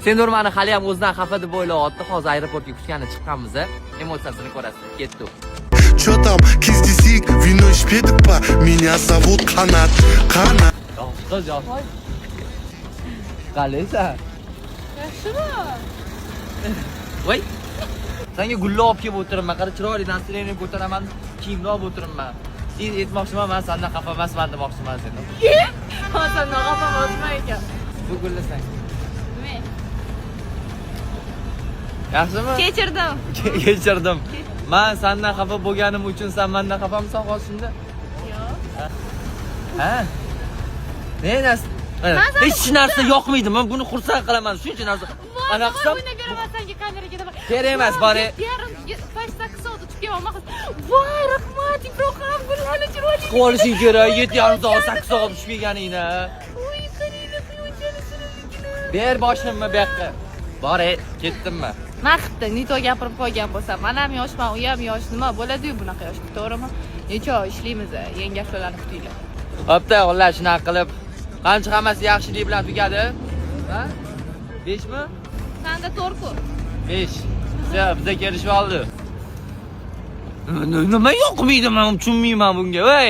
Senur mani hali ham o'zidan xafa deb o'ylayapti. Hozir aeroportga kutgani chiqqanmiz. Emotsiyasini ko'rasiz. Ketdi. Чё там, кездесейік, вино ішпедік па? Меня зовут Қанат, Қанат. Yosh qiz, yosh. Qalaysan? Yaxshimi? Voy. Senga gullar olib kelib o'tiribman. Qara, chiroyli настроение ko'taraman, kiyimni olib o'tiribman. Sen aytmoqchiman, man sendan xafa emasman demoqchiman seni. Sendan xafa emasman ekan. Bu gullar senga. Nima? Yaxshimi? Kechirdim. Kechirdim. Man sendan xafa bo'lganim uchun sen mendan xafamisan hozir shunda? Yo'q. Ha? Ne narsa? Man seni Hech narsa yoqmaydi. Men buni xursand qilaman. Shuncha narsa. Ana qilsam O'ynab beraman senga kameraga nima. Kerak emas, bor. Yarim 8 soat uchib kelyapman. Voy, rahmat, Ibrohim, gullarni chiroyli. Chiqib olishing kerak. 7,5 soat, 8 soat uchib kelganingni. Voy, qaranglar, quyonchani shirinligini. Ber boshimni bu yoqqa. Bor, ketdimmi? Nima qilibdi? Не то gapirib qo'ygan bo'lsam, man ham yoshman, u ham yosh. Nima bo'ladi-yu bunaqa yoshda, to'g'rimi? Necha oy ishlaymiz, yangi ashullalarni kutinglar. Bo'pti, xullas shunaqa qilib qancha hammasi yaxshilik bilan tugadi. Ha? 5 mi? Sanda 4-ku. 5. Biza biza kelishib oldi. Nima yoqmaydi, men tushunmayman bunga. Voy.